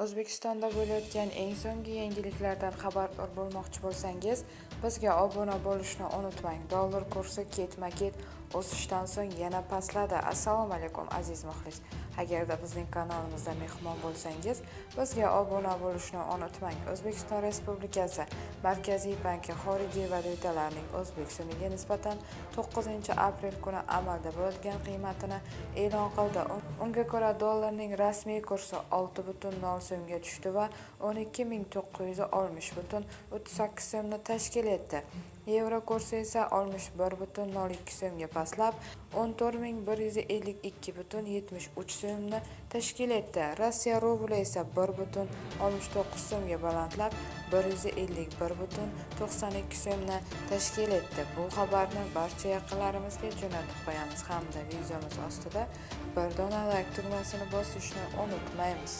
O'zbekistonda bo'layotgan eng so'nggi yangiliklardan xabardor bo'lmoqchi bo'lsangiz, bizga obuna bo'lishni unutmang. Dollar kursi ketma-ket o'sishdan so'ng yana pastladi. Assalomu alaykum, aziz muxlis. Agarda bizning kanalimizda mehmon bo'lsangiz, bizga obuna bo'lishni unutmang. O'zbekiston Respublikasi Markaziy banki xorijiy valyutalarning o'zbek so'miga nisbatan 9-aprel kuni amalda bo'ladigan qiymatini e'lon qildi. Unga ko'ra, dollarning rasmiy kursi 6,0 so'mga tushdi va 12 960,38 so'mni tashkil etdi. Yevro kursi esa 61,02 so'mga pastlab, 14 152,73 so'mni tashkil etdi. Rossiya rubli esa 1,69 so'mga balandlab, 151,92 so'mni tashkil etdi. Bu xabarni barcha yaqinlarimizga jo'natib qo'yamiz hamda videomiz ostida bir dona layk tugmasini bosishni unutmaymiz.